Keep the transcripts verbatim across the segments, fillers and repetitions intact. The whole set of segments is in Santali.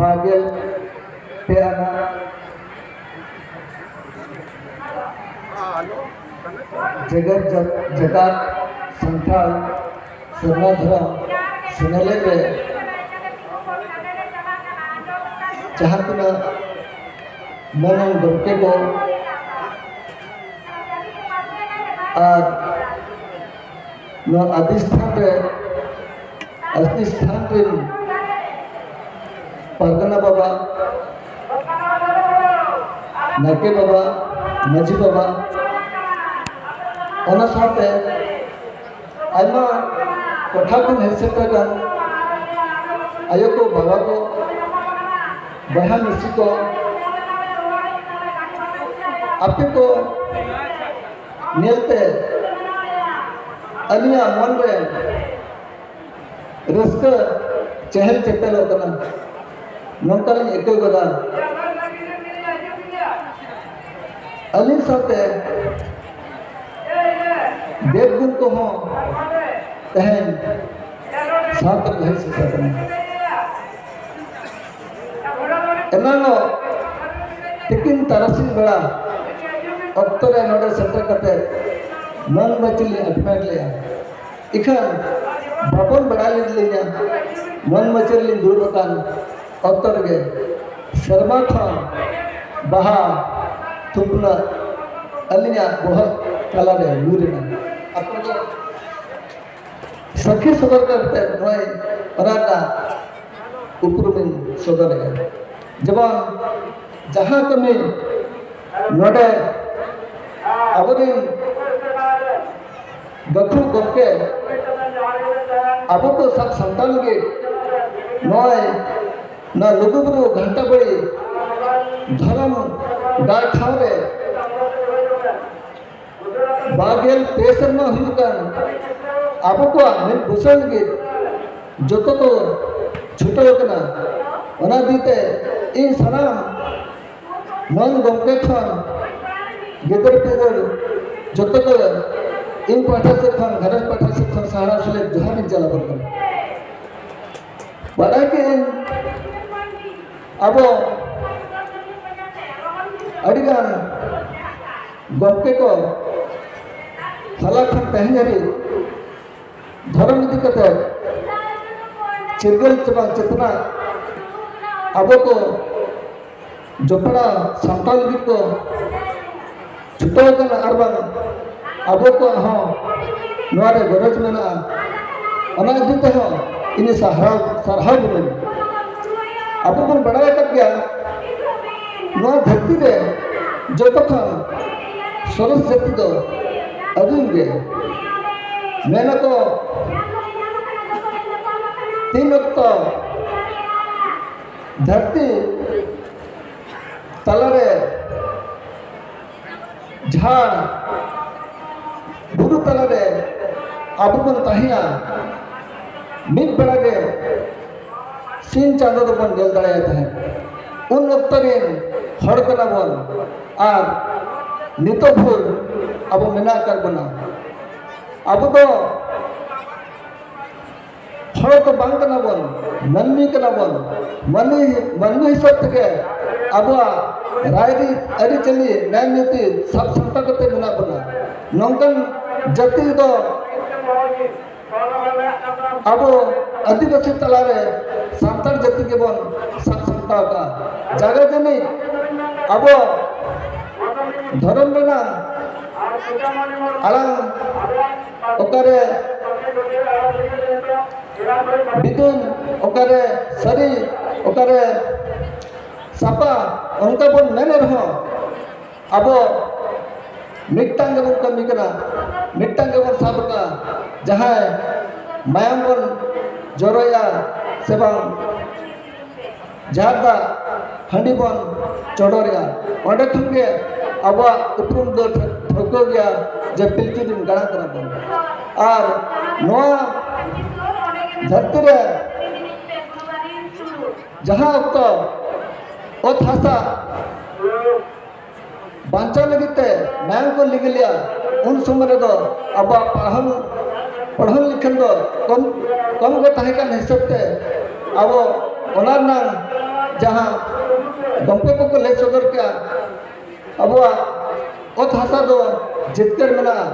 ᱵᱟᱨᱜᱮᱞ ᱯᱮ ᱟᱱᱟᱜ ᱡᱮᱜᱮᱛ ᱡᱟ-, ᱡᱟᱠᱟᱛ ᱥᱟᱱᱛᱟᱲ ᱥᱮᱨᱢᱟ ᱫᱷᱚᱨᱚᱢ ᱥᱮᱱᱮᱞᱮᱫ ᱨᱮ ᱡᱟᱦᱟᱸ ᱛᱤᱱᱟᱹᱜ ᱢᱟᱱᱟᱱ ᱜᱚᱢᱠᱮ ᱠᱚ ᱟᱨ ᱱᱚᱣᱟ ᱟᱹᱫᱤᱥᱛᱷᱟᱱ ᱨᱮ, ᱟᱹᱫᱤᱥᱛᱷᱟᱱ ᱨᱮᱱ ᱯᱟᱨᱜᱟᱱᱟ ᱵᱟᱵᱟ, ᱱᱟᱭᱠᱮ ᱵᱟᱵᱟ, ᱢᱟᱹᱡᱷᱤ ᱵᱟᱵᱟ, ᱚᱱᱟ ᱥᱟᱶᱛᱮ ᱟᱭᱢᱟ ᱴᱚᱴᱷᱟ ᱠᱷᱚᱱ ᱦᱮᱡ ᱥᱮᱴᱮᱨ ᱟᱠᱟᱱ ᱟᱭᱳ ᱠᱚ, ᱵᱟᱵᱟ ᱠᱚ, ᱵᱚᱭᱦᱟ ᱢᱤᱥᱤ ᱠᱚ, ᱟᱯᱮ ᱠᱚ ᱧᱮᱞᱛᱮ ᱟᱹᱞᱤᱧᱟᱜ ᱢᱚᱱ ᱨᱮ ᱨᱟᱹᱥᱠᱟᱹ ᱪᱮᱦᱮᱞ ᱪᱮᱯᱮᱞᱚᱜ ᱠᱟᱱᱟ, ᱱᱚᱝᱠᱟ ᱞᱤᱧ ᱟᱹᱭᱠᱟᱹᱣ ᱠᱟᱫᱟ᱾ ᱟᱹᱞᱤᱧ ᱥᱟᱶᱛᱮ ᱫᱮᱵ ᱜᱩᱱ ᱠᱚᱦᱚᱸ ᱛᱮᱦᱮᱧ ᱥᱟᱶᱛᱮ ᱠᱚ ᱦᱮᱡ ᱥᱮᱴᱮᱨ ᱠᱟᱱᱟ᱾ ᱮᱱᱟᱱᱚᱜ ᱛᱤᱠᱤᱱ ᱛᱟᱨᱟᱥᱤᱧ ᱵᱮᱲᱟ ᱚᱠᱛᱚ ᱨᱮ ᱱᱚᱰᱮ ᱥᱮᱴᱮᱨ ᱠᱟᱛᱮ ᱢᱟᱹᱱ ᱢᱟᱹᱪᱤ ᱞᱤᱧ ᱟᱴᱠᱟᱨ ᱞᱮᱫᱼᱟ᱾ ᱤᱠᱷᱟᱹᱱ ᱵᱟᱵᱚᱱ ᱵᱟᱲᱟᱭ ᱞᱮᱫ ᱞᱤᱧᱟ, ᱢᱟᱹᱱ ᱢᱟᱹᱪᱤ ᱨᱮᱞᱤᱧ ᱫᱩᱲᱩᱵ ᱟᱠᱟᱱ ᱚᱠᱛᱚ ᱨᱮᱜᱮ ᱥᱮᱨᱢᱟ ᱠᱷᱚᱱ ᱵᱟᱦᱟ ᱛᱷᱩᱯᱱᱟᱹ ᱟᱹᱞᱤᱧᱟᱜ ᱵᱚᱦᱚᱜ ᱛᱟᱞᱟᱨᱮ ᱧᱩᱨ ᱮᱱᱟ᱾ ᱟᱯᱮ ᱫᱚ ᱥᱟᱹᱠᱷᱤ ᱥᱚᱫᱚᱨ ᱠᱟᱛᱮ ᱱᱚᱜᱼᱚᱭ ᱚᱱᱟ ᱨᱮᱱᱟᱜ ᱩᱯᱨᱩᱢᱤᱧ ᱥᱚᱫᱚᱨᱮᱜᱼᱟ᱾ ᱡᱮᱢᱚᱱ ᱡᱟᱦᱟᱸ ᱠᱟᱹᱢᱤ ᱱᱚᱰᱮ ᱟᱵᱚᱨᱮᱱ ᱜᱟᱹᱠᱷᱩᱲ ᱜᱚᱢᱠᱮ ᱟᱵᱚ ᱠᱚ ᱥᱟᱵ ᱥᱟᱱᱛᱟᱲ ᱞᱟᱹᱜᱤᱫ ᱱᱚᱜᱼᱚᱭ ᱱᱚᱣᱟ ᱞᱩᱜᱩᱵᱩᱨᱩ ᱜᱷᱟᱱᱴᱟ ᱵᱟᱲᱤ ᱫᱷᱚᱨᱚᱢ ᱜᱟᱲ ᱴᱷᱟᱶ ᱨᱮ ᱵᱟᱨ ᱜᱮᱞ ᱯᱮ ᱥᱮᱨᱢᱟ ᱦᱩᱭᱩᱜ ᱠᱟᱱ ᱟᱵᱚ ᱠᱚᱣᱟᱜ ᱢᱤᱫ ᱵᱩᱥᱟᱹᱱ ᱞᱟᱹᱜᱤᱫ ᱡᱚᱛᱚ ᱠᱚ ᱪᱷᱩᱴᱟᱹᱣ ᱟᱠᱟᱱᱟ᱾ ᱚᱱᱟ ᱤᱫᱤ ᱛᱮ ᱤᱧ ᱥᱟᱱᱟᱢ ᱢᱟᱹᱱ ᱜᱚᱢᱠᱮ ᱠᱷᱚᱱ, ᱜᱤᱫᱟᱹᱨ ᱯᱤᱫᱟᱹᱨ ᱡᱚᱛᱚ ᱠᱚ ᱤᱧ ᱯᱟᱦᱴᱟ ᱥᱮᱫ ᱠᱷᱚᱱ, ᱜᱷᱟᱨᱚᱸᱡᱽ ᱯᱟᱦᱴᱟ ᱥᱮᱫ ᱠᱷᱚᱱ ᱥᱟᱨᱦᱟᱣ ᱥᱮᱞᱮᱫ ᱡᱚᱦᱟᱨ ᱤᱧ ᱪᱟᱞ ᱟᱵᱚᱱ ᱠᱟᱱᱟ᱾ ᱵᱟᱰᱟᱭ ᱠᱮᱫᱟᱹᱧ ᱟᱵᱚ ᱟᱹᱰᱤᱜᱟᱱ ᱜᱚᱢᱠᱮ ᱠᱚ ᱦᱟᱞᱟ ᱠᱷᱚᱱ ᱛᱮᱦᱮᱧ ᱦᱟᱹᱵᱤᱡ ᱫᱷᱚᱨᱚᱢ ᱤᱫᱤ ᱠᱟᱛᱮ ᱪᱤᱨᱜᱟᱹᱞ ᱪᱮ ᱵᱟᱝ ᱪᱮᱛᱱᱟ ᱟᱵᱚ ᱠᱚ ᱡᱚᱯᱲᱟᱣ ᱥᱟᱢᱴᱟᱣ ᱞᱟᱹᱜᱤᱫ ᱠᱚ ᱪᱷᱩᱴᱟᱹᱣ ᱟᱠᱟᱱᱟ ᱟᱨ ᱵᱟᱝ ᱟᱵᱚ ᱠᱚᱣᱟᱜ ᱦᱚᱸ ᱱᱚᱣᱟ ᱨᱮ ᱜᱚᱨᱚᱡᱽ ᱢᱮᱱᱟᱜᱼᱟ᱾ ᱚᱱᱟ ᱤᱫᱤ ᱛᱮᱦᱚᱸ ᱤᱧ ᱥᱟᱨᱦᱟᱣ ᱥᱟᱨᱦᱟᱣ ᱜᱮ ᱢᱮᱱᱟᱜᱼᱟ᱾ ᱟᱵᱚ ᱵᱚᱱ ᱵᱟᱲᱟᱭ ᱟᱠᱟᱫ ᱜᱮᱭᱟ, ᱱᱚᱣᱟ ᱫᱷᱟᱹᱨᱛᱤ ᱨᱮ ᱡᱚᱛᱚ ᱠᱷᱚᱱ ᱥᱚᱨᱮᱥ ᱡᱟᱹᱛᱤ ᱫᱚ ᱟᱹᱫᱤᱢ ᱜᱮ᱾ ᱢᱮᱱᱟᱠᱚ ᱛᱤᱱ ᱚᱠᱛᱚ ᱫᱷᱟᱹᱨᱛᱤ ᱛᱟᱞᱟᱨᱮ ᱡᱷᱟᱲ ᱵᱩᱨᱩ ᱛᱟᱞᱟᱨᱮ ᱟᱵᱚ ᱵᱚᱱ ᱛᱟᱦᱮᱸᱱᱟ, ᱢᱤᱫ ᱵᱮᱲᱟ ᱜᱮ ᱥᱤᱧ ᱪᱟᱸᱫᱚ ᱫᱚᱵᱚᱱ ᱧᱮᱞ ᱫᱟᱲᱮᱭᱟᱭ ᱛᱟᱦᱮᱸᱫ᱾ ᱩᱱ ᱚᱠᱛᱚ ᱨᱮᱱ ᱦᱚᱲ ᱠᱟᱱᱟ ᱵᱚᱱ ᱟᱨ ᱱᱤᱛᱚᱜ ᱵᱷᱳᱨ ᱟᱵᱚ ᱢᱮᱱᱟᱜ ᱟᱠᱟᱫ ᱵᱚᱱᱟ᱾ ᱟᱵᱚ ᱫᱚ ᱦᱚᱲ ᱫᱚ ᱵᱟᱝ ᱠᱟᱱᱟ ᱵᱚᱱ, ᱢᱟᱹᱱᱢᱤ ᱠᱟᱱᱟ ᱵᱚᱱ᱾ ᱢᱟᱹᱱᱢᱤ, ᱢᱟᱹᱱᱢᱤ ᱦᱤᱥᱟᱹᱵ ᱛᱮᱜᱮ ᱟᱵᱚᱣᱟᱜ ᱨᱟᱭᱨᱤᱛ, ᱟᱹᱨᱤᱪᱟᱹᱞᱤ, ᱱᱮᱭᱟᱢ ᱱᱤᱛᱤ ᱥᱟᱵ ᱥᱟᱢᱴᱟᱣ ᱠᱟᱛᱮ ᱢᱮᱱᱟᱜ ᱵᱚᱱᱟ᱾ ᱱᱚᱝᱠᱟᱱ ᱡᱟᱹᱛᱤ ᱫᱚ ᱟᱵᱚ ᱟᱹᱫᱤᱵᱟᱹᱥᱤ ᱛᱟᱞᱟᱨᱮ ᱥᱟᱱᱛᱟᱲ ᱡᱟᱹᱛᱤ ᱜᱮᱵᱚᱱ ᱥᱟᱵ ᱥᱟᱢᱴᱟᱣ ᱠᱟᱜᱼᱟ᱾ ᱡᱟᱭᱜᱟ ᱡᱟᱹᱱᱤᱡ ᱟᱵᱚ ᱫᱷᱚᱨᱚᱢ ᱨᱮᱱᱟᱜ ᱟᱲᱟᱝ ᱚᱠᱟᱨᱮ ᱵᱤᱫᱩᱱ, ᱚᱠᱟᱨᱮ ᱥᱟᱹᱨᱤ, ᱚᱠᱟᱨᱮ ᱥᱟᱯᱟ, ᱚᱱᱠᱟ ᱵᱚᱱ ᱢᱮᱱ ᱨᱮᱦᱚᱸ ᱟᱵᱚ ᱢᱤᱫᱴᱟᱝ ᱜᱮᱵᱚᱱ ᱠᱟᱹᱢᱤ ᱠᱟᱱᱟ, ᱢᱤᱫᱴᱟᱝ ᱜᱮᱵᱚᱱ ᱥᱟᱵ ᱠᱟᱜᱼᱟ᱾ ᱡᱟᱦᱟᱸᱭ ᱢᱟᱭᱟᱢ ᱵᱚᱱ ᱡᱚᱨᱚᱭᱟ ᱥᱮ ᱵᱟᱝ, ᱡᱟᱦᱟᱸ ᱫᱟᱜ ᱦᱟᱺᱰᱤ ᱵᱚᱱ ᱪᱚᱰᱚᱨᱮᱜᱼᱟ, ᱚᱸᱰᱮ ᱠᱷᱚᱱ ᱜᱮ ᱟᱵᱚᱣᱟᱜ ᱩᱯᱨᱩᱢ ᱫᱚ ᱴᱷᱟᱹ-, ᱴᱷᱟᱹᱣᱠᱟᱹ ᱜᱮᱭᱟ ᱡᱮ ᱯᱤᱞᱪᱩ ᱨᱮᱱ ᱜᱟᱬᱟ ᱠᱟᱱᱟ ᱵᱚᱱ᱾ ᱟᱨ ᱱᱚᱣᱟ ᱫᱷᱟᱹᱨᱛᱤ ᱨᱮ ᱡᱟᱦᱟᱸ ᱚᱠᱛᱚ ᱚᱛ ᱦᱟᱥᱟ ᱵᱟᱧᱪᱟᱣ ᱞᱟᱹᱜᱤᱫ ᱛᱮ ᱢᱟᱭᱟᱢ ᱠᱚ ᱞᱤᱸᱜᱤ ᱞᱮᱜᱼᱟ, ᱩᱱ ᱥᱚᱢᱚᱭ ᱨᱮᱫᱚ ᱟᱵᱚᱣᱟᱜ ᱯᱟᱲᱦᱟᱣ, ᱯᱟᱲᱦᱟᱣ ᱞᱮᱠᱷᱟᱱ ᱫᱚ ᱠᱚᱢ, ᱠᱚᱢ ᱜᱮ ᱛᱟᱦᱮᱸ ᱠᱟᱱ ᱦᱤᱥᱟᱹᱵ ᱛᱮ ᱟᱵᱚ ᱚᱱᱟ ᱨᱮᱱᱟᱝ ᱡᱟᱦᱟᱸ ᱜᱚᱢᱠᱮ ᱠᱚᱠᱚ ᱞᱟᱹᱭ ᱥᱚᱫᱚᱨ ᱠᱮᱜᱼᱟ, ᱟᱵᱚᱣᱟᱜ ᱚᱛ ᱦᱟᱥᱟ ᱫᱚ ᱡᱤᱛᱠᱟᱹᱨ ᱢᱮᱱᱟᱜᱼᱟ᱾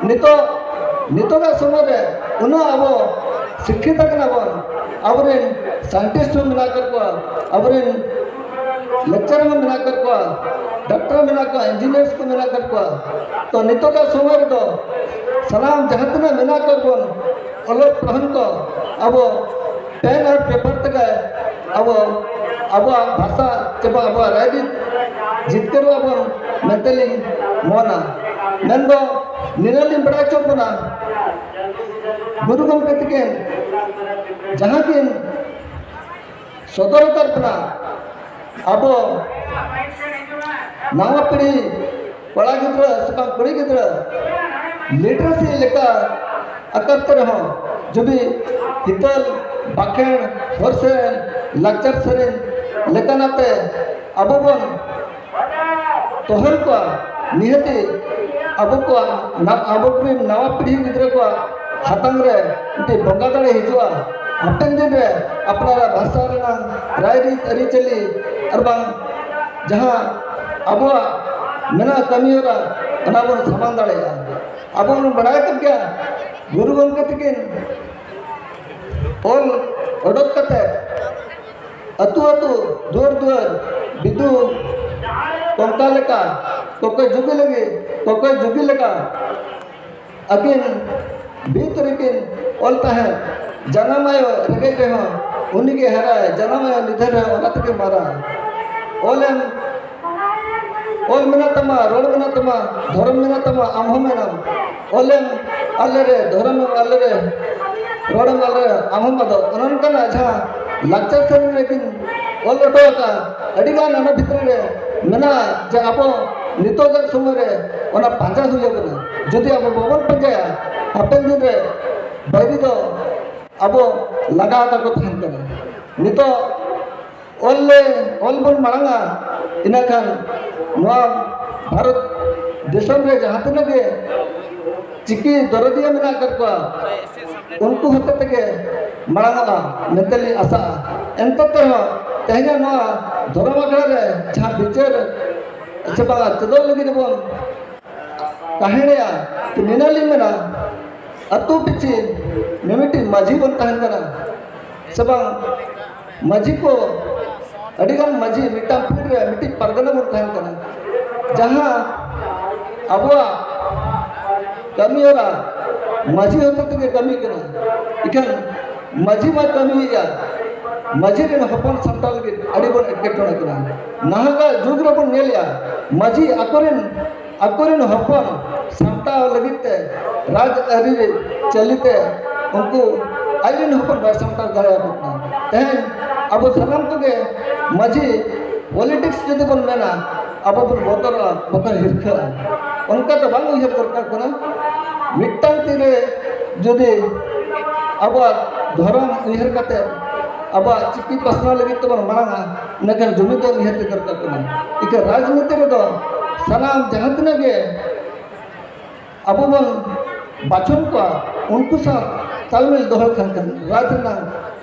ᱱᱤᱛᱚᱜ, ᱱᱤᱛᱚᱜᱟᱜ ᱥᱚᱢᱚᱭ ᱨᱮ ᱩᱱᱟᱹᱜ ᱟᱵᱚ ᱥᱤᱠᱠᱷᱤᱛ ᱟᱠᱟᱱᱟ ᱵᱚᱱ, ᱟᱵᱚᱨᱮᱱ scientist ᱦᱚᱸ ᱢᱮᱱᱟᱜ ᱟᱠᱟᱫ ᱠᱚᱣᱟ, ᱟᱵᱚᱨᱮᱱ lecturer ᱦᱚᱸ ᱢᱮᱱᱟᱜ ᱟᱠᱟᱫ ᱠᱚᱣᱟ, doctor ᱢᱮᱱᱟᱜ ᱠᱚᱣᱟ, engineers ᱠᱚ ᱢᱮᱱᱟᱜ ᱟᱠᱟᱫ ᱠᱚᱣᱟ᱾ ᱛᱚ ᱱᱤᱛᱚᱜᱟᱜ ᱥᱚᱢᱚᱭ ᱨᱮᱫᱚ ᱥᱟᱱᱟᱢ ᱡᱟᱦᱟᱸ ᱛᱤᱱᱟᱹᱜ ᱢᱮᱱᱟᱜ ᱟᱠᱟᱫ ᱵᱚᱱ, ᱚᱞᱚᱜ ᱯᱟᱲᱦᱟᱜ ᱠᱚ ᱟᱵᱚ pen ᱟᱨ paper ᱛᱮᱜᱮ ᱟᱵᱚ ᱟᱵᱚᱣᱟᱜ ᱵᱷᱟᱥᱟ ᱪᱮ ᱵᱟᱝ ᱟᱵᱚᱣᱟᱜ ᱨᱟᱭᱨᱤᱛ ᱡᱤᱛᱠᱟᱹᱨᱚᱜᱼᱟ ᱵᱚᱱ ᱢᱮᱱᱛᱮ ᱞᱤᱧ ᱢᱚᱱᱟ᱾ ᱢᱮᱱᱫᱚ ᱱᱤᱱᱟᱹᱜ ᱞᱤᱧ ᱵᱟᱲᱟᱭ ᱦᱚᱪᱚ ᱵᱚᱱᱟ, ᱜᱩᱨᱩ ᱜᱚᱢᱠᱮ ᱛᱟᱹᱠᱤᱱ ᱡᱟᱦᱟᱸ ᱠᱤᱱ ᱥᱚᱫᱚᱨ ᱟᱠᱟᱫ ᱵᱚᱱᱟ, ᱟᱵᱚ ᱱᱟᱣᱟ ᱯᱤᱲᱦᱤ ᱠᱚᱲᱟ ᱜᱤᱫᱽᱨᱟᱹ ᱥᱮ ᱵᱟᱝ ᱠᱩᱲᱤ ᱜᱤᱫᱽᱨᱟᱹ literacy ᱞᱮᱠᱟ ᱟᱠᱟᱨ ᱛᱮ ᱨᱮᱦᱚᱸ ᱡᱩᱫᱤ ᱦᱤᱛᱟᱹᱞ, ᱵᱟᱠᱷᱮᱬ, ᱦᱚᱲ ᱥᱮᱨᱮᱧ, ᱞᱟᱠᱪᱟᱨ ᱥᱮᱨᱮᱧ ᱞᱮᱠᱟᱱᱟᱜ ᱛᱮ ᱟᱵᱚ ᱵᱚᱱ ᱛᱚᱦᱚᱞ ᱠᱚᱣᱟ, ᱱᱤᱦᱟᱹᱛᱤ ᱟᱵᱚ ᱠᱚᱣᱟᱜ ᱱᱟ-, ᱟᱵᱚ ᱠᱚᱨᱮᱱ ᱱᱟᱣᱟ ᱯᱤᱲᱦᱤ ᱜᱤᱫᱽᱨᱟᱹ ᱠᱚᱣᱟᱜ ᱦᱟᱛᱟᱝ ᱨᱮ ᱢᱤᱫᱴᱤᱡ ᱵᱚᱸᱜᱟ ᱫᱟᱲᱮ ᱦᱤᱡᱩᱜᱼᱟ᱾ ᱦᱟᱯᱮᱱ ᱫᱤᱱ ᱨᱮ ᱟᱯᱱᱟᱨᱟᱜ ᱵᱷᱟᱥᱟ ᱨᱮᱱᱟᱜ ᱨᱟᱭᱨᱤᱛ ᱟᱹᱨᱤᱪᱟᱹᱞᱤ ᱟᱨ ᱵᱟᱝ ᱡᱟᱦᱟᱸ ᱟᱵᱚᱣᱟᱜ ᱢᱮᱱᱟᱜ ᱠᱟᱹᱢᱤ ᱦᱚᱨᱟ, ᱚᱱᱟ ᱵᱚᱱ ᱥᱟᱢᱟᱝ ᱫᱟᱲᱮᱭᱟᱜᱼᱟ᱾ ᱟᱵᱚ ᱵᱚᱱ ᱵᱟᱲᱟᱭ ᱠᱟᱱ ᱜᱮᱭᱟ, ᱜᱩᱨᱩ ᱜᱚᱢᱠᱮ ᱛᱟᱹᱠᱤᱱ ᱚᱞ ᱚᱰᱚᱠ ᱠᱟᱛᱮ ᱟᱹᱛᱩ ᱟᱹᱛᱩ, ᱫᱩᱣᱟᱹᱨ ᱫᱩᱣᱟᱹᱨ, ᱵᱤᱫᱩ ᱠᱚᱝᱠᱟ ᱞᱮᱠᱟ, ᱠᱚᱠᱚᱭ ᱡᱩᱜᱤ ᱞᱟᱹᱜᱤᱫ, ᱠᱚᱠᱚᱭ ᱡᱩᱜᱤ ᱞᱮᱠᱟ ᱟᱹᱠᱤᱱ ᱵᱷᱤᱛ ᱨᱮᱠᱤᱱ ᱚᱞ ᱛᱟᱦᱮᱸᱫ, ᱡᱟᱱᱟᱢ ᱟᱭᱳ ᱨᱮᱸᱜᱮᱡ ᱨᱮᱦᱚᱸ ᱩᱱᱤᱜᱮ ᱦᱟᱨᱟᱭ, ᱡᱟᱱᱟᱢ ᱟᱭᱳ ᱱᱤᱫᱷᱟᱹᱱ ᱨᱮᱦᱚᱸ ᱚᱱᱟ ᱛᱮᱜᱮ ᱢᱟᱨᱟᱝ᱾ ᱚᱞᱮᱢ, ᱚᱞ ᱢᱮᱱᱟᱜ ᱛᱟᱢᱟ, ᱨᱚᱲ ᱢᱮᱱᱟᱜ ᱛᱟᱢᱟ, ᱫᱷᱚᱨᱚᱢ ᱢᱮᱱᱟᱜ ᱛᱟᱢᱟ, ᱟᱢ ᱦᱚᱸ ᱢᱮᱱᱟᱢ᱾ ᱚᱞᱮᱢ ᱟᱞᱮ ᱨᱮ, ᱫᱷᱚᱨᱚᱢᱮᱢ ᱟᱞᱮ ᱨᱮ, ᱨᱚᱲᱮᱢ ᱟᱞᱮ ᱨᱮ, ᱟᱢ ᱦᱚᱸᱢ ᱟᱫᱚᱜ᱾ ᱚᱱᱮ ᱚᱱᱠᱟᱱᱟᱜ ᱡᱟᱦᱟᱸ ᱞᱟᱠᱪᱟᱨ ᱥᱮᱨᱮᱧ ᱨᱮᱠᱤᱱ ᱚᱞ ᱦᱚᱴᱚ ᱟᱠᱟᱫᱼᱟ, ᱟᱹᱰᱤᱜᱟᱱ ᱚᱱᱟ ᱵᱷᱤᱛᱨᱤ ᱨᱮ ᱢᱮᱱᱟᱜᱼᱟ ᱡᱮ ᱟᱵᱚ ᱱᱤᱛᱚᱜᱟᱜ ᱥᱚᱢᱚᱭ ᱨᱮ ᱚᱱᱟ ᱯᱟᱸᱡᱟ ᱦᱩᱭ ᱟᱵᱚᱱᱟ᱾ ᱡᱩᱫᱤ ᱟᱵᱚ ᱵᱟᱵᱚᱱ ᱯᱟᱸᱡᱟᱭᱟ, ᱦᱟᱯᱮᱱ ᱫᱤᱱ ᱨᱮ ᱵᱟᱹᱭᱨᱤ ᱫᱚ ᱟᱵᱚ ᱞᱟᱜᱟ ᱟᱠᱟ ᱠᱚ ᱛᱟᱦᱮᱱ ᱠᱟᱱᱟ᱾ ᱱᱤᱛᱚᱜ ᱚᱞ ᱞᱮ, ᱚᱞ ᱵᱚᱱ ᱢᱟᱲᱟᱝᱟ, ᱤᱱᱟᱹᱠᱷᱟᱱ ᱱᱚᱣᱟ ᱵᱷᱟᱨᱚᱛ ᱫᱤᱥᱚᱢ ᱨᱮ ᱡᱟᱦᱟᱸ ᱛᱤᱱᱟᱹᱜ ᱜᱮ ᱪᱤᱠᱤ ᱫᱚᱨᱚᱫᱤᱭᱟᱹ ᱢᱮᱱᱟᱜ ᱟᱠᱟᱫ ᱠᱚᱣᱟ, ᱩᱱᱠᱩ ᱦᱚᱛᱮ ᱛᱮᱜᱮ ᱢᱟᱲᱟᱝᱚᱜᱼᱟ ᱢᱮᱱᱛᱮ ᱞᱤᱧ ᱟᱥᱟᱜᱼᱟ᱾ ᱮᱱᱛᱮ ᱨᱮᱦᱚᱸ ᱛᱮᱦᱮᱧᱟᱜ ᱱᱚᱣᱟ ᱫᱷᱚᱨᱚᱢ ᱟᱠᱷᱲᱟ ᱨᱮ ᱡᱟᱦᱟᱸ ᱵᱤᱪᱟᱹᱨ ᱥᱮ ᱵᱟᱝ ᱪᱮᱫᱚᱜ ᱞᱟᱹᱜᱤᱫ ᱵᱚᱱ ᱛᱟᱦᱮᱸᱱᱟ, ᱛᱚ ᱱᱤᱱᱟᱹᱜ ᱞᱤᱧ ᱢᱮᱱᱟ, ᱟᱹᱛᱩ ᱯᱤᱪᱷᱤ ᱢᱤᱢᱤᱫᱴᱤᱡ ᱢᱟᱹᱡᱷᱤ ᱵᱚᱱ ᱛᱟᱦᱮᱱ ᱠᱟᱱᱟ ᱥᱮ ᱵᱟᱝ? ᱢᱟᱹᱡᱷᱤ ᱠᱚ, ᱟᱹᱰᱤᱜᱟᱱ ᱢᱟᱹᱡᱷᱤ ᱢᱤᱫᱴᱟᱝ ᱯᱷᱤᱞᱰ ᱨᱮ ᱢᱤᱫᱴᱤᱡ ᱯᱟᱨᱜᱟᱱᱟ ᱵᱚᱱ ᱛᱟᱦᱮᱱ ᱠᱟᱱᱟ, ᱡᱟᱦᱟᱸ ᱟᱵᱚᱣᱟᱜ ᱠᱟᱹᱢᱤ ᱦᱚᱨᱟ ᱢᱟᱹᱡᱷᱤ ᱦᱚᱛᱮ ᱛᱮᱜᱮ ᱠᱟᱹᱢᱤ ᱠᱟᱱᱟ᱾ ᱤᱠᱷᱟᱹᱱ ᱢᱟᱹᱡᱷᱤ ᱢᱟ ᱠᱟᱹᱢᱤᱭᱮᱫᱼᱟ, ᱢᱟᱹᱡᱷᱤ ᱨᱮᱱ ᱦᱚᱯᱚᱱ ᱥᱟᱱᱛᱟᱲ ᱞᱟᱹᱜᱤᱫ ᱟᱹᱰᱤ ᱵᱚᱱ ᱮᱴᱠᱮᱴᱚᱬᱮ ᱠᱟᱱᱟ᱾ ᱱᱟᱦᱟᱜᱟᱜ ᱡᱩᱜᱽ ᱨᱮᱵᱚᱱ ᱧᱮᱞᱮᱜᱼᱟ, ᱢᱟᱹᱡᱷᱤ ᱟᱠᱚᱨᱮᱱ, ᱟᱠᱚᱨᱮᱱ ᱦᱚᱯᱚᱱ ᱥᱟᱢᱴᱟᱣ ᱞᱟᱹᱜᱤᱫ ᱛᱮ ᱨᱟᱡᱽ ᱟᱹᱨᱤ ᱪᱟᱹᱞᱤ ᱛᱮ ᱩᱱᱠᱩ ᱟᱡ ᱨᱮᱱ ᱦᱚᱯᱚᱱ ᱵᱟᱭ ᱥᱟᱢᱴᱟᱣ ᱫᱟᱲᱮᱭᱟᱠᱚ ᱠᱟᱱᱟ᱾ ᱛᱮᱦᱮᱧ ᱟᱵᱚ ᱥᱟᱱᱟᱢ ᱠᱚᱜᱮ ᱢᱟᱹᱡᱷᱤ ᱯᱚᱞᱤᱴᱤᱠᱥ ᱡᱩᱫᱤ ᱵᱚᱱ ᱢᱮᱱᱟ, ᱟᱵᱚ ᱵᱚᱱ ᱵᱚᱛᱚᱨᱚᱜᱼᱟ, ᱵᱚᱛᱚᱨ ᱦᱤᱨᱠᱷᱟᱹᱜᱼᱟ᱾ ᱚᱱᱠᱟ ᱫᱚ ᱵᱟᱝ ᱩᱭᱦᱟᱹᱨ ᱫᱚᱨᱠᱟᱨ ᱠᱟᱱᱟ᱾ ᱢᱤᱫᱴᱟᱝ ᱛᱤᱨᱮ ᱡᱩᱫᱤ ᱟᱵᱚᱣᱟᱜ ᱫᱷᱚᱨᱚᱢ ᱩᱭᱦᱟᱹᱨ ᱠᱟᱛᱮ ᱟᱵᱚᱣᱟᱜ ᱪᱤᱠᱤ ᱯᱟᱥᱱᱟᱣ ᱞᱟᱹᱜᱤᱫ ᱛᱮᱵᱚᱱ ᱢᱟᱲᱟᱝᱟ, ᱤᱱᱟᱹᱠᱷᱟᱱ ᱡᱩᱢᱤᱫ ᱫᱚ ᱱᱤᱦᱟᱹᱛ ᱜᱮ ᱫᱚᱨᱠᱟᱨ ᱠᱟᱱᱟ᱾ ᱤᱠᱟᱹ ᱨᱟᱡᱽᱱᱤᱛᱤ ᱨᱮᱫᱚ ᱥᱟᱱᱟᱢ ᱡᱟᱦᱟᱸ ᱛᱤᱱᱟᱹᱜ ᱜᱮ ᱟᱵᱚ ᱵᱚᱱ ᱵᱟᱪᱷᱚᱱ ᱠᱚᱣᱟ, ᱩᱱᱠᱩ ᱥᱟᱶ ᱛᱟᱞᱢᱮᱞ ᱫᱚᱦᱚᱭ ᱠᱷᱟᱱ ᱠᱷᱟᱱ ᱨᱟᱡᱽ ᱨᱮᱱᱟᱜ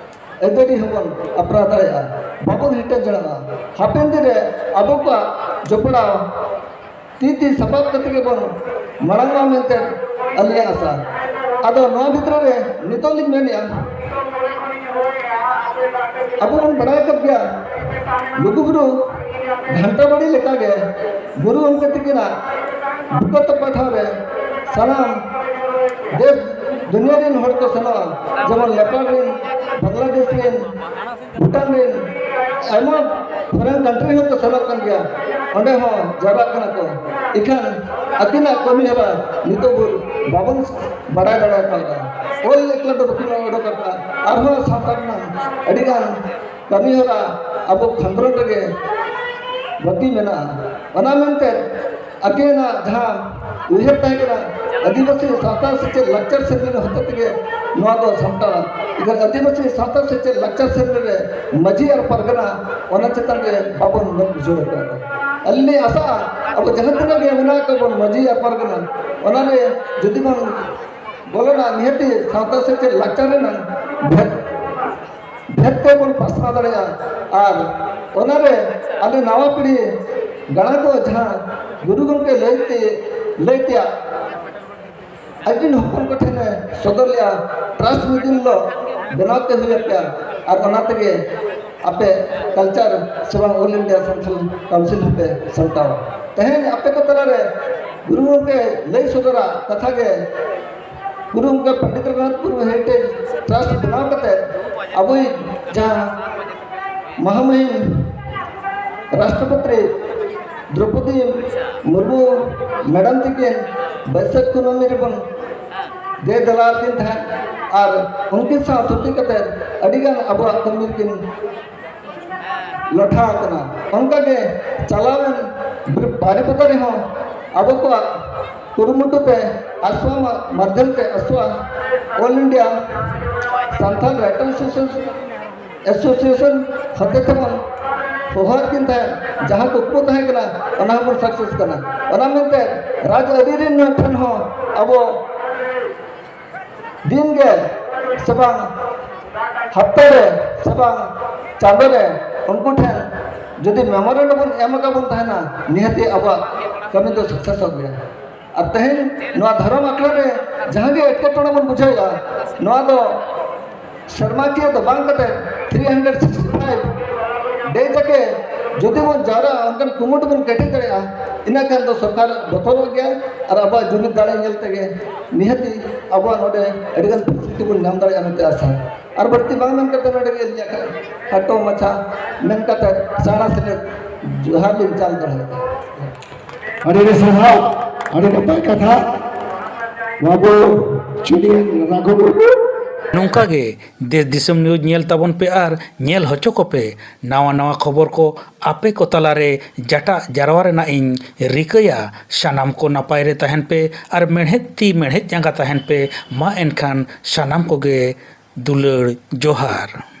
ᱟᱹᱭᱫᱟᱹᱨᱤ ᱦᱚᱸᱵᱚᱱ ᱟᱯᱱᱟᱨ ᱫᱟᱲᱮᱭᱟᱜᱼᱟ, ᱵᱟᱵᱚᱱ ᱦᱤᱴᱟᱹ ᱡᱚᱱᱟᱜᱼᱟ᱾ ᱦᱟᱯᱮᱱ ᱫᱤᱱ ᱨᱮ ᱟᱵᱚ ᱠᱚᱣᱟᱜ ᱡᱚᱯᱲᱟᱣ ᱛᱤ ᱛᱤ ᱥᱟᱯᱟᱵ ᱠᱟᱛᱮ ᱜᱮᱵᱚᱱ ᱢᱟᱲᱟᱝᱚᱜᱼᱟ ᱢᱮᱱᱛᱮ ᱟᱹᱞᱤᱧᱟᱜ ᱟᱥᱟ᱾ ᱟᱫᱚ ᱱᱚᱣᱟ ᱵᱷᱤᱛᱨᱤ ᱨᱮ ᱱᱤᱛᱚᱜ ᱞᱤᱧ ᱢᱮᱱᱮᱫᱼᱟ, ᱟᱵᱚ ᱵᱚᱱ ᱵᱟᱲᱟᱭ ᱟᱠᱟᱫ ᱜᱮᱭᱟ, ᱞᱩᱜᱩᱵᱩᱨᱩ ᱜᱷᱟᱱᱴᱟ ᱵᱟᱲᱤ ᱞᱮᱠᱟᱜᱮ ᱵᱩᱨᱩ ᱜᱚᱢᱠᱮ ᱛᱤᱠᱤᱱᱟᱜ ᱵᱩᱠᱟᱹ ᱛᱚᱯᱟ ᱴᱷᱟᱶ ᱨᱮ ᱥᱟᱱᱟᱢ ᱫᱮᱥ ᱫᱩᱱᱤᱭᱟᱹ ᱨᱮᱱ ᱦᱚᱲ ᱠᱚ ᱥᱮᱱᱚᱜᱼᱟ, ᱡᱮᱢᱚᱱ ᱱᱮᱯᱟᱞ ᱨᱮᱱ, ᱵᱟᱝᱞᱟᱫᱮᱥ ᱨᱮᱱ, ᱵᱷᱩᱴᱟᱱ ᱨᱮᱱ, ᱟᱭᱢᱟ ᱯᱷᱚᱨᱮᱱ ᱠᱟᱱᱴᱨᱤ ᱦᱚᱸᱠᱚ ᱥᱮᱱᱚᱜ ᱠᱟᱱ ᱜᱮᱭᱟ, ᱚᱸᱰᱮ ᱦᱚᱸ ᱡᱟᱣᱨᱟᱜ ᱠᱟᱱᱟ ᱠᱚ᱾ ᱤᱠᱷᱟᱹᱱ ᱟᱹᱠᱤᱱᱟᱜ ᱠᱟᱹᱢᱤ ᱦᱚᱨᱟ ᱱᱤᱛᱚᱜ ᱵᱚᱱ ᱵᱟᱵᱚᱱ ᱵᱟᱲᱟᱭ ᱫᱟᱲᱮ ᱟᱠᱟᱫᱟ᱾ ᱚᱞ ᱮᱠᱞᱟ ᱫᱚ ᱵᱟᱹᱠᱤᱱ ᱚᱰᱚᱠ ᱟᱠᱟᱫᱟ᱾ ᱟᱨᱦᱚᱸ ᱥᱟᱶᱛᱟ ᱨᱮᱱᱟᱜ ᱟᱹᱰᱤᱜᱟᱱ ᱠᱟᱹᱢᱤ ᱦᱚᱨᱟ ᱟᱵᱚ ᱠᱷᱚᱸᱫᱽᱨᱚᱸᱫᱽ ᱨᱮᱜᱮ ᱵᱟᱹᱠᱤ ᱢᱮᱱᱟᱜᱼᱟ᱾ ᱚᱱᱟ ᱢᱮᱱᱛᱮ ᱟᱹᱠᱤᱱᱟᱜ ᱡᱟᱦᱟᱸ ᱩᱭᱦᱟᱹᱨ ᱛᱟᱦᱮᱸ ᱠᱟᱱᱟ, ᱟᱹᱫᱤᱵᱟᱹᱥᱤ ᱥᱟᱶᱛᱟ ᱥᱮᱪᱮᱫ ᱞᱟᱠᱪᱟᱨ ᱥᱮᱢᱞᱮᱫ ᱦᱚᱛᱮ ᱛᱮᱜᱮ ᱱᱚᱣᱟ ᱫᱚ ᱥᱟᱢᱴᱟᱣᱟ᱾ ᱮᱱᱠᱷᱟᱱ ᱟᱹᱫᱤᱵᱟᱹᱥᱤ ᱥᱟᱶᱛᱟ ᱥᱮᱪᱮᱫ ᱞᱟᱠᱪᱟᱨ ᱥᱮᱢᱞᱮᱫ ᱨᱮ ᱢᱟᱹᱡᱷᱤ ᱟᱨ ᱯᱟᱨᱜᱟᱱᱟ ᱚᱱᱟ ᱪᱮᱛᱟᱱ ᱨᱮ ᱵᱟᱵᱚᱱ ᱢᱮᱫ ᱞᱩᱡᱷᱟᱹᱣ ᱟᱠᱟᱫᱟ᱾ ᱟᱹᱞᱤᱧ ᱞᱤᱧ ᱟᱥᱟᱜᱼᱟ, ᱟᱵᱚ ᱡᱟᱦᱟᱸ ᱛᱤᱱᱟᱹᱜ ᱜᱮ ᱢᱮᱱᱟᱜ ᱠᱚ ᱵᱚᱱ ᱢᱟᱹᱡᱷᱤ ᱟᱨ ᱯᱟᱨᱜᱟᱱᱟ, ᱚᱱᱟᱨᱮ ᱡᱩᱫᱤ ᱵᱚᱱ ᱵᱚᱞᱚᱱᱟ, ᱱᱤᱦᱟᱹᱛᱤ ᱥᱟᱶᱛᱟ ᱥᱮᱪᱮᱫ ᱞᱟᱠᱪᱟᱨ ᱨᱮᱱᱟᱜ ᱵᱷᱮᱫ ᱰᱷᱮᱨ ᱛᱮᱵᱚᱱ ᱯᱟᱥᱱᱟᱣ ᱫᱟᱲᱮᱭᱟᱜᱼᱟ᱾ ᱟᱨ ᱚᱱᱟᱨᱮ ᱟᱞᱮ ᱱᱟᱣᱟ ᱯᱤᱲᱦᱤ ᱜᱟᱬᱟ ᱠᱚ ᱡᱟᱦᱟᱸ ᱜᱩᱨᱩ ᱜᱚᱢᱠᱮ ᱞᱟᱹᱭ ᱛᱮ ᱞᱟᱹᱭ ᱛᱮᱭᱟᱜ ᱟᱹᱠᱤᱱ ᱦᱚᱯᱚᱱ ᱠᱚ ᱴᱷᱮᱱᱮ ᱥᱚᱫᱚᱨ ᱞᱮᱜᱼᱟ, ᱴᱨᱟᱥᱴ ᱢᱤᱫ ᱫᱤᱱ ᱦᱤᱞᱳᱜ ᱵᱮᱱᱟᱣ ᱛᱮ ᱦᱩᱭ ᱟᱯᱮᱭᱟ᱾ ᱟᱨ ᱚᱱᱟ ᱛᱮᱜᱮ ᱟᱯᱮ ᱠᱟᱞᱪᱟᱨ ᱥᱮ ᱵᱟᱝ ᱚᱞ ᱤᱱᱰᱤᱭᱟ ᱥᱟᱱᱛᱟᱞ ᱠᱟᱣᱩᱱᱥᱤᱞ ᱦᱚᱸᱯᱮ ᱥᱟᱢᱴᱟᱣᱟ᱾ ᱛᱮᱦᱮᱧ ᱟᱯᱮ ᱠᱚ ᱛᱟᱞᱟᱨᱮ ᱜᱩᱨᱩ ᱜᱚᱢᱠᱮ ᱞᱟᱹᱭ ᱥᱚᱫᱚᱨᱟ ᱠᱟᱛᱷᱟ ᱜᱮ ᱜᱩᱨᱩ ᱜᱚᱢᱠᱮ ᱯᱚᱱᱰᱤᱛ ᱨᱚᱜᱷᱩᱱᱟᱛᱷ ᱢᱩᱨᱢᱩ ᱦᱮᱨᱤᱴᱮᱡᱽ ᱴᱨᱟᱥᱴ ᱵᱮᱱᱟᱣ ᱠᱟᱛᱮ ᱟᱵᱚᱭᱤᱡ ᱡᱟᱦᱟᱸ ᱢᱟᱦᱟᱢᱩᱦᱤᱱ ᱨᱟᱥᱴᱨᱚᱯᱚᱛᱤ ᱫᱨᱚᱯᱚᱫᱤ ᱢᱩᱨᱢᱩ ᱢᱮᱰᱟᱢ ᱛᱟᱹᱠᱤᱱ ᱵᱟᱹᱭᱥᱟᱹᱠᱷ ᱠᱩᱱᱟᱹᱢᱤ ᱨᱮᱵᱚᱱ ᱫᱮ ᱫᱮᱞᱟ ᱟᱹᱠᱤᱱ ᱛᱟᱦᱮᱸᱫ ᱟᱨ ᱩᱱᱠᱤᱱ ᱥᱟᱶ ᱛᱷᱩᱛᱤ ᱠᱟᱛᱮ ᱟᱹᱰᱤᱜᱟᱱ ᱟᱵᱚᱣᱟᱜ ᱠᱟᱹᱢᱤ ᱠᱤᱱ ᱞᱟᱴᱷᱟ ᱟᱠᱟᱱᱟ᱾ ᱚᱱᱠᱟᱜᱮ ᱪᱟᱞᱟᱣᱮᱱ ᱵᱟᱨᱮᱯᱟᱫᱟ ᱨᱮᱦᱚᱸ ᱟᱵᱚ ᱠᱚᱣᱟᱜ ᱠᱩᱨᱩᱢᱩᱴᱩ ᱛᱮ ᱟᱥᱣᱟ ᱢᱟ-, ᱢᱟᱫᱽᱫᱷᱚᱢ ᱛᱮ ᱟᱥᱣᱟ all India Santal writer association, association ᱦᱚᱛᱮ ᱛᱮᱵᱚᱱ ᱦᱚᱦᱚᱣᱟᱫ ᱠᱤᱱ ᱛᱟᱦᱮᱸᱫ, ᱡᱟᱦᱟᱸ ᱠᱩᱠᱢᱩ ᱛᱟᱦᱮᱸ ᱠᱟᱱᱟ ᱚᱱᱟ ᱦᱚᱸᱵᱚᱱ ᱥᱟᱠᱥᱮᱥ ᱠᱟᱱᱟ᱾ ᱚᱱᱟ ᱢᱮᱱᱛᱮ ᱨᱟᱡᱽ ᱟᱹᱨᱤ ᱨᱮᱱ ᱴᱷᱮᱱ ᱦᱚᱸ ᱟᱵᱚ ᱫᱤᱱ ᱜᱮ ᱥᱮ ᱵᱟᱝ ᱦᱟᱯᱛᱟ ᱨᱮ ᱥᱮ ᱵᱟᱝ ᱪᱟᱸᱫᱚ ᱨᱮ ᱩᱱᱠᱩ ᱴᱷᱮᱱ ᱡᱩᱫᱤ ᱢᱮᱢᱳᱨᱮᱱᱰᱟᱢ ᱵᱚᱱ ᱮᱢ ᱟᱠᱟᱫ ᱵᱚᱱ ᱛᱟᱦᱮᱱᱟ, ᱱᱤᱦᱟᱹᱛᱤ ᱟᱵᱚᱣᱟᱜ ᱠᱟᱹᱢᱤ ᱫᱚ ᱥᱟᱠᱥᱮᱥᱚᱜ ᱜᱮᱭᱟ᱾ ᱟᱨ ᱛᱮᱦᱮᱧ ᱱᱚᱣᱟ ᱫᱷᱚᱨᱚᱢ ᱟᱠᱷᱲᱟ ᱨᱮ ᱡᱟᱦᱟᱸ ᱜᱮ ᱮᱴᱠᱮᱴᱚᱬᱮ ᱵᱚᱱ ᱵᱩᱡᱷᱟᱹᱣᱮᱫᱼᱟ, ᱱᱚᱣᱟ ᱫᱚ ᱥᱮᱨᱢᱟᱠᱤᱭᱟᱹ ᱫᱚ ᱵᱟᱝ ᱠᱟᱛᱮ ᱛᱷᱨᱤ ᱦᱟᱱᱰᱨᱮᱰ ᱥᱤᱠᱥᱴᱤ ᱯᱷᱟᱭᱤᱵᱷ ᱰᱮ ᱡᱟᱠᱮ ᱡᱩᱫᱤ ᱵᱚᱱ ᱡᱟᱣᱨᱟᱜᱼᱟ, ᱚᱱᱠᱟᱱ ᱠᱩᱢᱩᱴ ᱵᱚᱱ ᱠᱮᱴᱮᱡ ᱫᱟᱲᱮᱭᱟᱜᱼᱟ, ᱤᱱᱟᱹ ᱠᱷᱟᱱ ᱫᱚ ᱥᱚᱨᱠᱟᱨ ᱵᱚᱛᱚᱨᱚᱜ ᱜᱮᱭᱟ᱾ ᱟᱨ ᱟᱵᱚᱣᱟᱜ ᱡᱩᱢᱤᱫ ᱫᱟᱲᱮ ᱧᱮᱞ ᱛᱮᱜᱮ ᱱᱤᱦᱟᱹᱛᱤ ᱟᱵᱚᱣᱟᱜ ᱱᱚᱰᱮ ᱟᱹᱰᱤᱜᱟᱱ ᱯᱷᱮᱥᱤᱞᱤᱴᱤ ᱵᱚᱱ ᱧᱟᱢ ᱫᱟᱲᱮᱭᱟᱜᱼᱟ ᱢᱮᱱᱛᱮ ᱟᱥᱟ᱾ ᱟᱨ ᱵᱟᱹᱲᱛᱤ ᱵᱟᱝ ᱢᱮᱱ ᱠᱟᱛᱮ ᱱᱚᱰᱮ ᱜᱮ ᱟᱹᱞᱤᱧᱟᱜ ᱠᱷᱟᱴᱚ ᱢᱟᱪᱷᱟ ᱢᱮᱱ ᱠᱟᱛᱮ ᱥᱟᱨᱦᱟᱣ ᱥᱮᱞᱮᱫ ᱡᱚᱦᱟᱨ ᱞᱤᱧ ᱪᱟᱞ ᱫᱚᱦᱚᱭᱮᱫᱟ᱾ ᱟᱹᱰᱤ ᱟᱹᱰᱤ ᱥᱟᱨᱦᱟᱣ, ᱟᱹᱰᱤ ᱱᱟᱯᱟᱭ ᱠᱟᱛᱷᱟ ᱵᱟᱹᱵᱩ ᱪᱩᱱᱤᱭᱟᱹ ᱨᱟᱜᱷᱚ ᱢᱩᱨᱢᱩ᱾ ᱱᱚᱝᱠᱟ ᱜᱮ ᱫᱮᱥ ᱫᱤᱥᱚᱢ ᱱᱤᱭᱩᱡᱽ ᱧᱮᱞ ᱛᱟᱵᱚᱱ ᱯᱮ ᱟᱨ ᱧᱮᱞ ᱦᱚᱪᱚ ᱠᱚᱯᱮ᱾ ᱱᱟᱣᱟ ᱱᱟᱣᱟ ᱠᱷᱚᱵᱚᱨ ᱠᱚ ᱟᱯᱮ ᱠᱚ ᱛᱟᱞᱟᱨᱮ ᱡᱟᱴᱟᱜ ᱡᱟᱨᱣᱟ ᱨᱮᱱᱟᱜ ᱤᱧ ᱨᱤᱠᱟᱹᱭᱟ᱾ ᱥᱟᱱᱟᱢ ᱠᱚ ᱱᱟᱯᱟᱭ ᱨᱮ ᱛᱟᱦᱮᱱ ᱯᱮ ᱟᱨ ᱢᱮᱬᱦᱮᱫ ᱛᱤ ᱢᱮᱬᱦᱮᱫ ᱡᱟᱸᱜᱟ ᱛᱟᱦᱮᱱ ᱯᱮ᱾ ᱢᱟ ᱮᱱᱠᱷᱟᱱ ᱥᱟᱱᱟᱢ ᱠᱚᱜᱮ ᱫᱩᱞᱟᱹᱲ ᱡᱚᱦᱟᱨ᱾